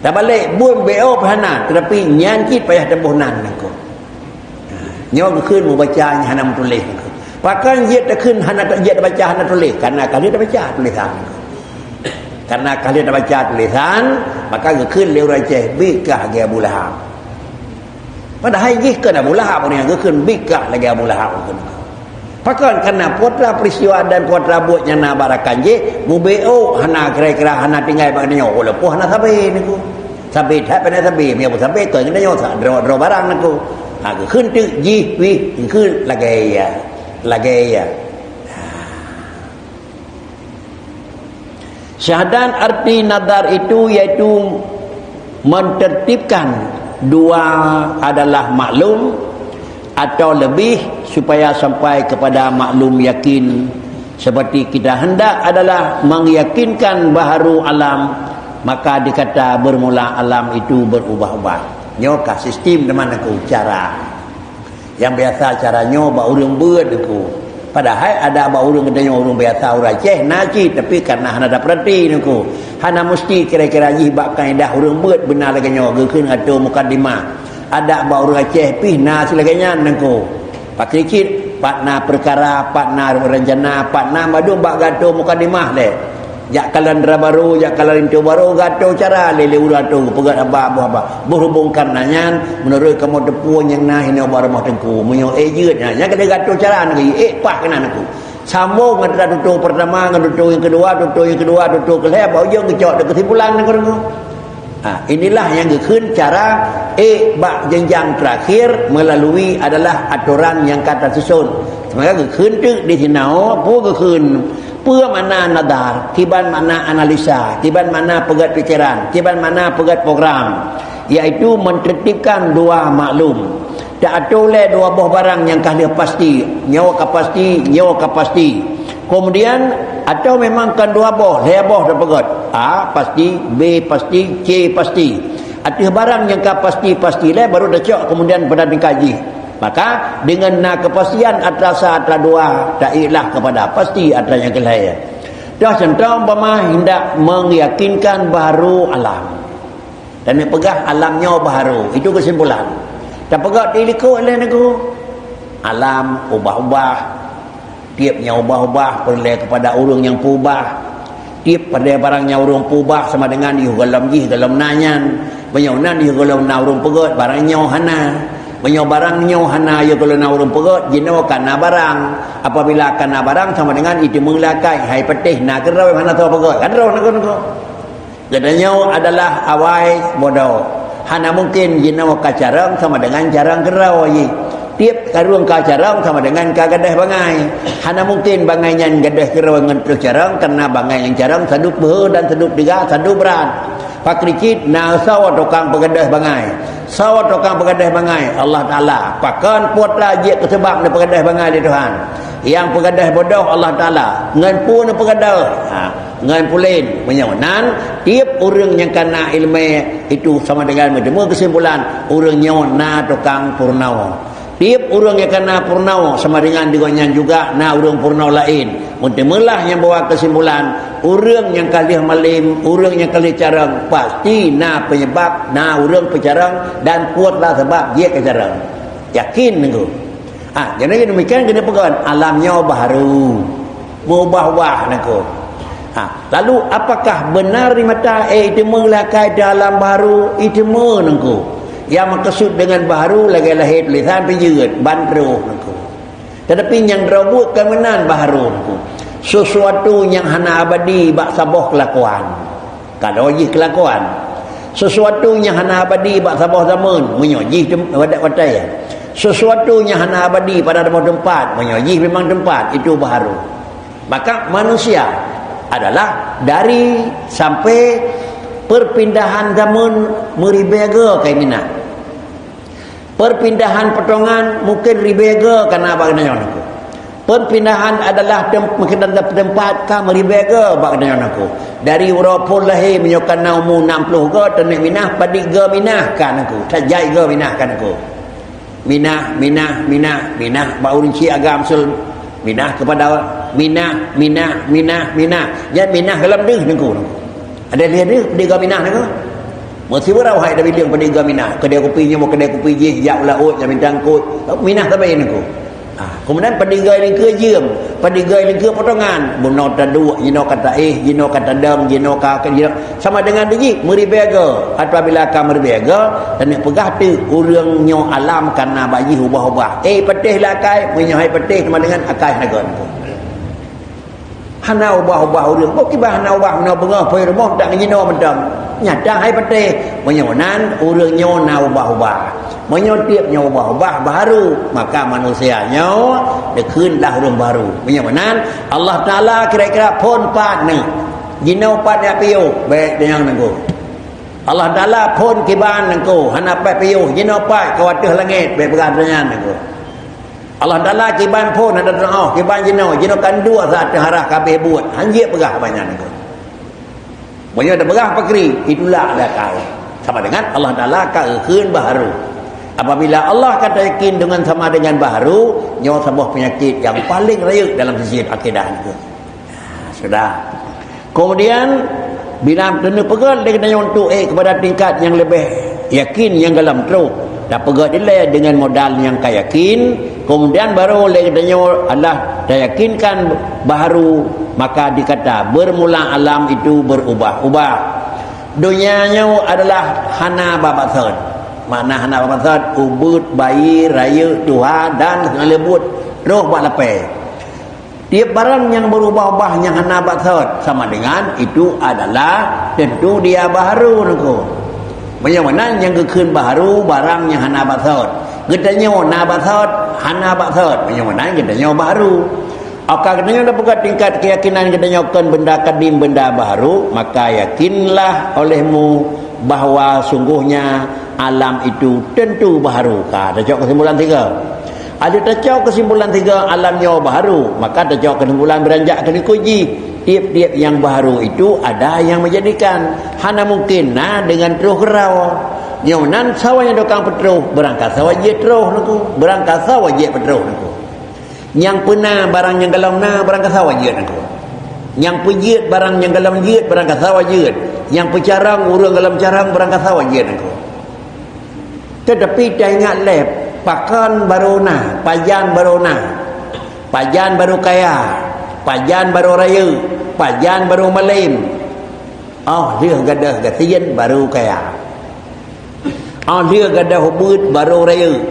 Tabalek, buet B O pih hana, tetapi nyan cit payah teuboh nan niko. Nyoe geukheun mubaca nyang hana meutuléh. Pakon jeuet takheun hana, jeuet tabaca hana tuléh? Karena ka lheueh tabaca tulésan. Karena ka lheueh tabaca tulésan, maka geukheun lé ureuëng Aceh, "Bit kah lagée Abu Lahab." Padahai jih kon Abu Lahab ureuëng nyang geukheun, "Bit kah lagée Abu Lahab." Pakon? Karena putra peristiwa dan putra buet nyang na bak rakan jih, mubeo hana kira-kira hana tinggai bak geutanyoe, walaupun hana sabe niko. Sabe that, hana sabe, meunyo sabe kon geutanyoe sa droe-droe barang niko. Ha, geukheun teuk jih pih, geukheun lagée ya. Lagée ya. Syahadat arti nazar itu yaitu Mentertibkan dua adalah maklum atau lebih supaya sampai kepada maklum yakin. Seperti kita hendak adalah meyakinkan baharu alam, maka dikata bermula alam itu berubah-ubah. Nyoe ka sistem teuma nangku cara. Nyang biasa cara nyoe bak ureuëng beuet nangku. Padahai ada bak ureuëng geutanyoe ureuëng biasa ureuëng Aceh na cit, tapi karena hana tapeurati nangku. Hana meusti kira-kira jih bak kaedah ureuëng beuet beuna lagée nyoe geukheun ateueh mukadimah. Ada bak ureuëng Aceh pih na silagée nyan nangku. Pakri cit, pat na peukara, pat na rencana, pat na mandum bak gato mukadimah lé. Jak kalon dara barô, jak kalon linto barô, gato cara lé-lé ureuëng ateueh geupeugah haba boh haba. Berhubung karena nyan, meunurot kamoe teupeue nyang na hinoe bak rumoh teungku. Meunyoe ék jeuet nyan, nyang keuneuk gato cara nangku, ék paih keunan nangku. Sambong antara tutoe pertama ngon tutoe nyang kedua, tutoe nyang kedua, tutoe keulhée, bak ujong geucok di kesimpulan nangku. Ha, inilah yang geukheun cara ék bak jenjang terakhir melalui adalah aturan yang ka tasusun. Semoga geukheun teuk di sinoe, peue geukheun, peue makna nazar, kiban makna analisa, kiban makna peugét pikiran, kiban makna peugét program, yaitu mentertibkan dua maklum. Teuatoe lé dua boh barang nyang ka lheueh pasti, nyoe ka pasti, nyoe ka pasti. Kemudian, atau memang kon dua boh, lhée boh teupeugét. A pasti, B pasti, C pasti. Ateueh barang nyang ka pasti-pasti lé baru tacok kemudian pada tingkat jih. Maka, dengan na kepastian atra sa atra dua, taiklah kepada pasti atra nyang keulhée. Toh contoh umpama hendak meyakinkan baharu alam. Dan neupeugah alam nyoe baharu. Itu kesimpulan. Tapeugah di likot lé nangku. Alam ubah-ubah. Tiep nyang ubah-ubah peureulée keupada ureuëng nyang peubah. Tiep pada barang nyang ureuëng peubah sama dengan yôh gohlom jih gohlom na nyan. Meunyoe nan yôh gohlom na ureuëng peugét, barang nyoe hana. Meunyoe barang nyoe hana yôh gohlom na ureuëng peugét, jinoe ka na barang. Apabila ka na barang sama dengan iteumé lé akai, hai patéh na keudroe hana soe peugét. Kan droe nangku-nangku. Geutanyoe adalah awai bodoh. Hana mungkin jinoe ka carông sama dengan carông keudroe jih. Tiep ureuëng ka carông sama dengan ka gadôh bangai. Hana mungkin bangai nyan gadôh keudroe ngon troh carông, karena bangai ngon carông sadup beuhe dan sadup teuga, sadup brat. Pakri cit na soe tukang peugadôh bangai. Soe tukang peugadôh bangai? Allah Taala. Pakon peue atra jeuet keu sabab neupeugadôh bangai lé Tuhan? Nyang peugadôh bodoh Allah Taala. Ngon peue neupeugadôh? Ha. Ngon pulen. Meunyoe nan, tiep ureuëng nyang ka na iéleumé itu sama dengan meuteumé keusimpulan, ureuëng nyoe na tukang peurunoe. Tiep ureuëng nyang ka na peurunoe sama dengan di gobnyan juga na ureuëng peurunoe laén. Meuteumé lah nyang bahwa keusimpulan, ureuëng nyang ka lheueh malem, ureuëng nyang ka lheueh carông, pasti na peunyebab, na ureuëng peucarông dan peue lah sabab jeuet keu carông. Yakin nangku. Ah, jadi demikian kena peugah, alam nyoe baharu. Mubah-ubah nangku. Ha, lalu apakah benar di mata, eh, iteumé lé akai di alam baharu? Iteumé nangku. Yang maksud dengan baharu lagée lahé tulisan pijeuet, ban troh nangku. Tetapi nyang droe buet ka meunan baharu nangku. Sesuatu nyang hana abadi bak saboh kelakuan. Ka droe jih kelakuan. Sesuatu nyang hana abadi bak saboh zaman, meunyoe jih tem-, wadat watée. Sesuatu nyang hana abadi pada saboh teumpat, meunyoe jih memang teumpat, itu baharu. Maka manusia adalah dari sampai perpindahan zaman meuribée goe keuinan. Perpindahan potongan mungkin ribée goe kana bak geutanyoe nangku. Perpindahan adalah tem-, meukedan tempat ka meuribée goe bak geutanyoe nangku. Dari uroe phon lahé meunyoe kana umu enam puluh goe, taneuk minah, padit goe minah ka nangku, tajai goe minah ka nangku. Minah, minah, minah, minah bak ureuëng chik agam sul. Minah kepada minah, minah, minah, minah. Nyan minah gohlom deuh nangku. Ada lheueh deuh padit goe minah nangku. Meusibeurau hai tabileung padit goe minah. Keudè kupi nyoe, keudè kupi jih, jak u laôt, jak mita eungkôt. Minah sabe nangku. Ah, kemudian padit goe lingkeue jeuem, padit goe lingkeue potongan. Bunoe taduek, jinoe ka taéh, jinoe ka tadong, jinoe ka, ka jinoe. Sama dengan dijih, meuribée goe. Apabila ka meuribée goe, taneuk peugah teuk ureuëng nyoe alam kana bak jih ubah-ubah. Eh, patéh lé akai, meunyoe hai patéh sama dengan akai hana goe nangku. Hana ubah-ubah ureuëng. Boh kiban hana ubah, meunyoe beungoh phon rumoh tak ngeujinoe mantong. Nyata hai patéh. Meunyoe nan, ureuëng nyoe na ubah-ubah. Meunyoe tiep nyoe ubah-ubah baharu, maka manusia nyoe dikheun lah ureuëng baharu. Meunyoe nan, Allah Taala kira-kira phon pat nyoe. Jinoe pat jak piôh, bék deungoe nangku. Allah Taala phon kiban nangko, hana pat piôh, jinoe pat ka ateueh langét, bèk peugah donya nangko. Allah Taala kiban phon hana teu'oh, kiban jinoe, jinoe kan dua saat teuharah ka abéh buet, hanjeuet peugah banyak nangko. Meunyoe tapeugah pakri, itulah ada kau. Sama dengan Allah Taala ka geukheun baharu. Apabila Allah ka tayakin dengan sama dengan baharu, nyoe saboh peunyakét nyang paleng rayeuk dalam sisi akidah nangko. Sudah. Kemudian, bila teuneuk peugah lé geutanyoe untuk ék kepada tingkat nyang leubeh yakin nyang gohlom trok, tapeugah dilèe dengan modal nyang ka yakin, kemudian baru lé geutanyoe Allah tayakinkan baharu, maka dikata bermula alam itu berubah-ubah. Donya nyoe adalah hana babaseut. Makna hana babaseut, ubeut, bayi, rayeuk, tuha dan segala buet troh bak lapée. Tiep barang nyang berubah-ubah nyang hana baseut, sama dengan itu adalah tentu dia baharu nangko. Meunyoe meunan nyang geukheun baharu barang nyang hana baseut. Geutanyoe na baseut, hana baseut. Meunyoe meunan geutanyoe baharu. Aka geutanyoe na peugah tingkat keyakinan geutanyoe kon benda kadim, benda baharu, maka yakinlah olehmu bahwa sungguhnya alam itu tentu baharu. Ka, tacok kesimpulan tiga. Ada tacok kesimpulan tiga alam nyoe baharu, maka tacok kesimpulan beranjak keuneuk jih. Tiep-tiep nyang baharu itu ada nyang menjadikan. Hana mungkin na dengan troh keudroe. Nyoe nan sawa nyang tukang peutroh, beurangkasoe jeuet troh nangko, beurangkasoe jeuet peutroh nangko. Nyang peuna barang nyang gohlom na, beurangkasoe jeuet nangko. Nyang peujeuet barang nyang gohlom jeuet, beurangkasoe jeuet. Nyang peucarông ureuëng gohlom carông, beurangkasoe jeuet nangko. Teutapi taingat lé, pakon baru na, pajan baru na, pajan baru kaya, pajan baru rayeuk, pajan baru malem. Óh lheueh gadôh gasien baru kaya. Óh lheueh gadôh ubeut baru rayeuk.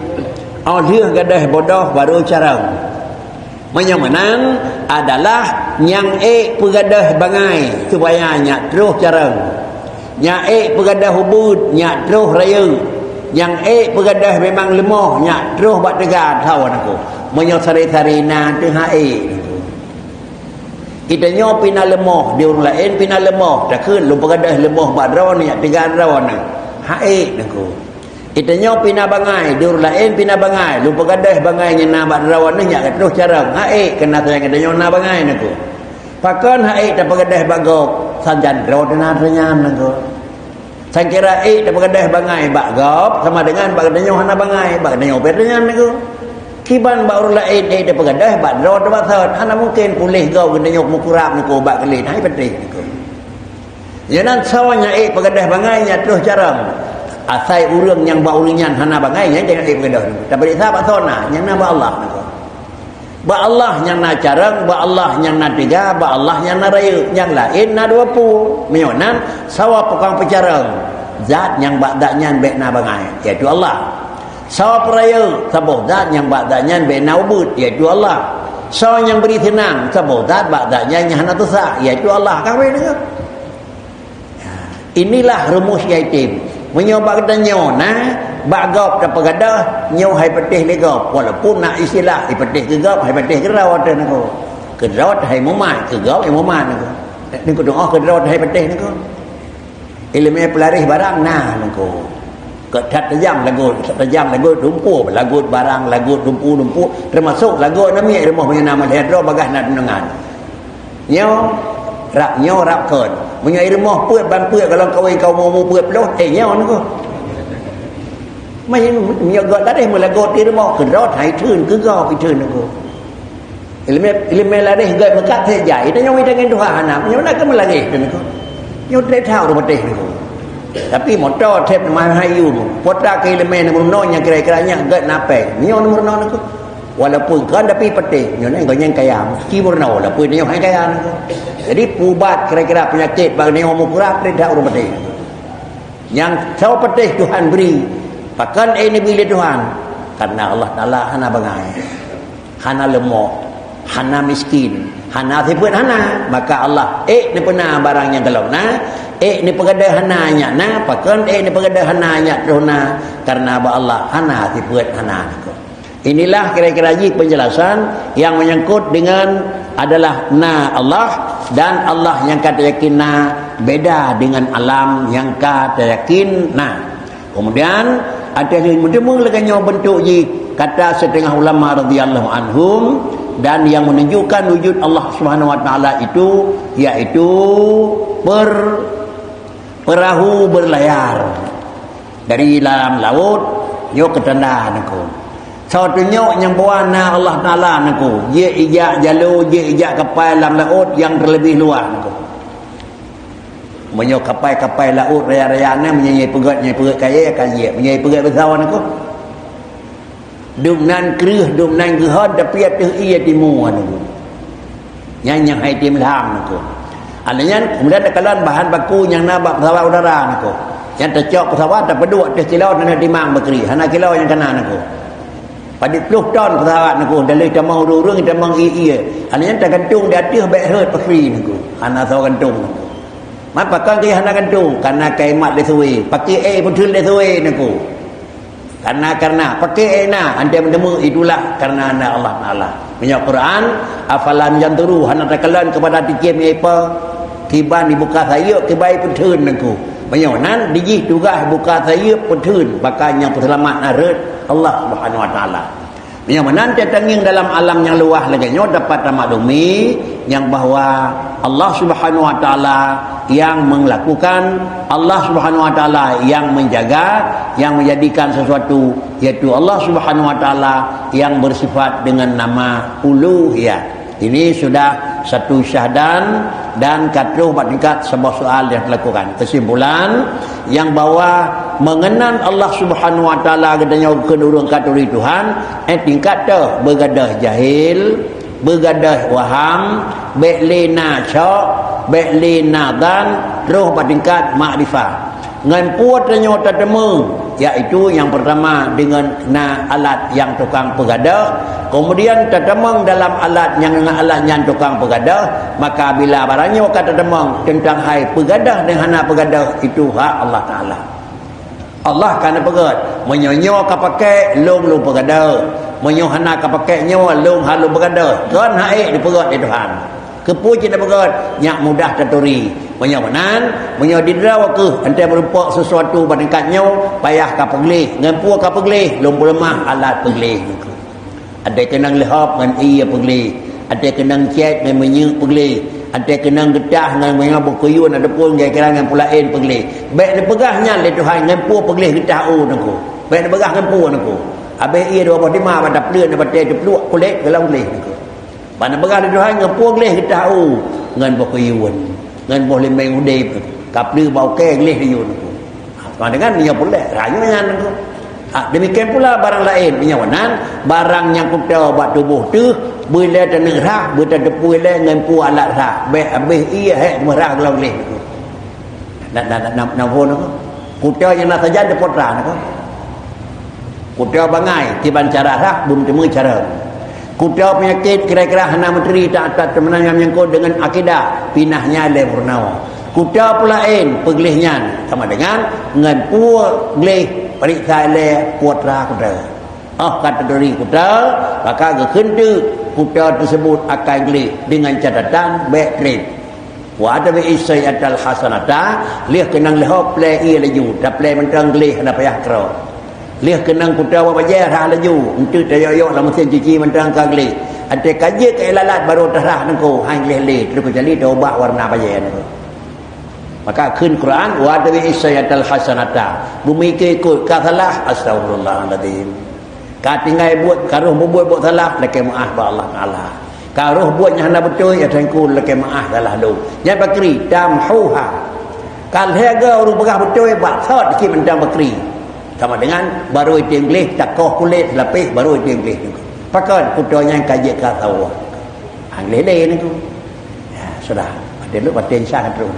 Óh lheueh gadôh bodoh baru carông. Meunyoe meunan adalah nyang ék peugadôh bangai supaya nyak troh carông. Nyang ék peugadôh ubeut nyak troh rayeuk. Nyang ék peugadôh memang leumoh nyak troh bak teuga tho nangko. Meunyoe sari-sari na teuh hana ék nangko. Geutanyoe pih na leumoh, di ureuëng laén pih na leumoh, takheun lôn peugadôh leumoh bak droeneuh nyak teuga droeneuh. Hana ék nangko. Geutanyoe pih na bangai, di ureuëng laén pih na bangai, lôn peugadôh bangai nyang na bak droeneuh nyak troh carông. Hana ék, keureuna sayang geutanyoe na bangai nangko. Pakon hana ék tapeugadôh bak gob, sajan droe teuh na nyan nangko. Sangkira ék tapeugadôh bangai bak gob sama dengan bak geutanyoe hana bangai, bak geutanyoe pih nyan nangko. Kiban bak ureuëng laén ék tapeugadôh bak droe teuh baseut, hana mungken puléh gob geutanyoe meukurab nangko bak keuléh, hai patéh nangko. Nyoe nan soe nyang ék peugadôh bangai nyan troh carông. Asai ureuëng nyang bak ureuëng nyan hana bangai, nyan jangan ék peugadôh nangko. Tapeuriksa bak soe na, nyang na bak Allah nangko. Bak Allah nyang na carông, bak Allah nyang na teuga, bak Allah nyang na rayeuk, nyang laén na dua peue. Meunyoe nan, sawa tukang peucarông, zat nyang bak zat nyan bék na bangai, yaitu Allah. Sawa peurayeuk, saboh zat nyang bak zat nyan bék na ubeut, yaitu Allah. Sawa nyang bri seunang, saboh zat bak zat nyan nyang hana tusa, yaitu Allah. Ka habéh deungoe. Inilah rumus nyang item. Meunyoe bak geutanyoe na, bak gob tapeugadôh, nyoe hai patéh lé gob. Walaupun na istilah, hai patéh keu gob, hai patéh keu droe teuh nangko. Keu droe teuh hai mumat, keu gob hai mumat nangko. Nangko doa keu droe teuh hai patéh nangko. Iéleumé peularéh barang na nangko. Keu that tajam lagot, that tajam lagot, lumpur lagot barang, lagot lumpur-lumpur, teumasok lagot namiet rumoh meunyoe na malhée droe bagaih na deungon. Nyoe rab nyoe rab kon. Meunyoe i rumoh peuet ban peuet gohlom kawen ka umu-umu peuet ploh, eh nyoe nangko. Meunyoe, meunyoe göt laréh meulagot i rumoh, keudroe hai theun, keu gob i theun nangko. Iéleumé, iéleumé laréh göt meukat sép jai. Tanyoe mita ngon tuha hana, meunyoe na keu meularéh teuh nangko. Nyoe trép that ureuëng patéh nangko. Tapi moto trép teuma hayu, pota keu iéleumé nomor nol nyang kira-kira nyan göt na péng. Nyoe nomor nol nangko. Walaupun kon tapi patéh, nyoe nyan gobnyan kaya, meuseuti meurunoe, walaupun nyoe hai kaya nangko. Jadi, peuubat kira-kira peunyakét bak nyoe meukurab, trép that ureuëng patéh. Nyang soe patéh Tuhan bri, pakon ék neubri lé Tuhan? Karena Allah Taala hana bangai, hana leumoh, hana miskin, hana sifeuet hana. Maka Allah ék neupeuna barang nyang gohlom na, ék neupeugadôh hana nyak na, pakon ék neupeugadôh hana nyak troh na, karena bak Allah hana sifeuet hana nangko. Inilah kira-kira jih penjelasan yang menyangkut dengan adalah na Allah dan Allah nyang ka tayakin na, beda dengan alam nyang ka tayakin na. Kemudian, até lheueh meuteumé lagée nyoe beuntuk jih, kata setengah ulama radhiyallahu anhum, dan yang menunjukkan wujud Allah Subhanahu wa Taala itu, yaitu per-, perahu berlayar dari dalam laut, nyoe keutanda neuku. Soe tunyok nyang buan na Allah Taala neuku, jeuet ijak jalô, jeuet ijak kapai lam laut nyang terlebih luas neuku. Meunyoe kapai-kapai laôt raya-raya nyan, meunyoe nyang peugét, nyang peugét kayèe, kayèe. Meunyoe nyang peugét beusawa nyan keuh. Dum nan kreueh, dum nan geuhon, tapi ateueh ié timu nyan keuh. Nyan nyang hai tim lham nyan keuh. Alèh nyan, keumudian takalon bahan baku nyang na bak pesawat udara nyan keuh. Nyang tacok pesawat, tapeuduek ateueh kilo, na timang bakri. Hana kilo nyang kana nyan keuh. Padub ploh ton pesawat nyan keuh, dan lheueh tamong ureueng-ureueng, tamong ié-ié. Alèh nyan tagantung di ateueh bèk rhot bakri nyan keuh. Hana soe gantung nyan keuh. Mat pakon keu hana gantung, karena kaimat lé suwe. Pakè ék peutheun lé suwe nyan keuh. Karena, karena, pakè ék na, andai meuteumé itulah karena na Allah Taala. Meunyoe Quran, afalam yanzuru, hana takalon keupada ticém ié ipa, kiban ibuka sayeuep, kiban ipeutheun nyan keuh. Meunyoe nan, dijih tugaih buka sayeuep peutheun, baka nyang peuseulamat na rhot Allah Subhanahu wa Taala. Meunyoe meunan tatangieng dalam alam nyang luwah lagèe nyoe dapat tamaklumi nyang bahwa Allah Subhanahu wa Taala yang melakukan, Allah Subhanahu wa Taala yang menjaga, yang menjadikan sesuatu, yaitu Allah Subhanahu wa Taala yang bersifat dengan nama uluhiyah. Ini sudah satu syahdan dan ka troh bak tingkat saboh soal nyang dilakukan. Kesimpulan, nyang bahwa mengenan Allah Subhanahu wa Taala geutanyoe keu ureueng ka turi Tuhan, eh, tingkat teuh beugadôh jahil, beugadôh waham, bèk lé na syok, bèk lé na zan, troh bak tingkat makrifat. Ngon peue tanyoe tateumé, yaitu nyang peurtama deungon na alat nyang tukang peugadôh, keumudian tateumé dalam alat nyang, ngon alat nyan tukang peugadôh, maka bila barang nyoe ka tateumé teuntang hai peugadôh dan hana peugadôh, itu hak Allah Taala. Allah ka neupeugét, meunyoe nyoe ka pakèk, lôn, lôn peugadôh. Meunyoe hana ka pakèk nyoe, lôn hana lôn peugadôh. Kon hak ék dipeugét lé Tuhan. Keupeue cit tapeugét, nyak mudah taturi. Meunyoe meunan, meunyoe didroe keuh, 'oh teuh meurumpok sesuatu bak tingkat nyoe, payah ka peugleh. Ngon peue ka peugleh? Lôn peuleumah alat peugleh nyan keuh. Até keunong leuhop ngon ié peugleh. Até keunong cét ngon minyeuk peugleh. Até keunong geutah ngon, ngon boh kuyueng ataupun kira-kira ngon peue laén peugleh. Bèk neupeugah nyan lé Tuhan ngon peue peugleh geutah u nyan keuh. Bèk neupeugah ngon peue nyan keuh. Abéh ié dua boh teuma bak tapleuet, na batèe teupluek kulét, geulam gleh nyan keuh. Ban neupeugah lé Tuhan ngon peue gleh geutah u, ngon boh kuyueng, ngon boh limeng udép, ka pleuet bak ukèe gleh lé yue nyan keuh. Ha, sama dengan nyoe peureulèe, rayeuk nyan nyan keuh. Ha, demikian pula barang laén, meunyoe nan, barang nyang kuto bak tuboh teuh, beu lé taneuk rhah, beu tateupue lé ngon peue alat rhah, bèk abéh ié hék meureurhah geulam gleh nyan keuh. Na, na, na, na, na phôn nyan keuh. Kuto nyang na sajan teupotra nyan keuh. Kuto bangai, kiban cara rhah, beumeuteumeue cara. Kuto peunyakét kira-kira hana meuturi ta-, ta-, teumeunang nyang menyangkut deungon akidah, pinah nyan lé Purnawa. Kuto peue laén peugleh nyan, sama dengan ngon peue gleh, peuriksa lé putra kuto. 'Oh ka taturi kuto, maka geukheun teuk kuto teuseubut akan gleh deungon catatan bèk trép. Wa atbi'is sayyi'atal hasanata, lheueh keunong leuhop plè ié laju, taplè mantong gleh hana payah keudroe. Lheueh keunong kuto bak bajèe rhah laju, eunteuk tayok-yok lam meusén cuci mantong ka gleh. Até ka jeuet keu ié lalat barô tarhah nyan keuh, han gleh lé, teukeucuali taubah warna bajèe nyan keuh. Maka kheun Quran, wa atbi'is sayyi'atal hasanata. Beumeuikot-ikot, ka salah, astaghfirullahalazim. Ka tinggai buet, ka rôh mubuet buet salah, lakèe meu'ah bak Allah Taala. Ka rôh buet nyang hana beutôi, ya Tuhanku, lakèe meu'ah salah lôn. Nyan bakri, tamhuha. Ka lhèe goe ureueng peugah beutôi, bak sot cit mantong bakri. Sama dengan barô item gleh, takoh kulét, lapéh, barô item gleh. Pakon, kuto nyan ka jeuet keu sawa. Han gleh lé nyan keuh. Ya, sudah. Batin dulu, batin sah terus.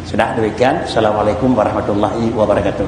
Sudah demikian. Assalamualaikum warahmatullahi wabarakatuh.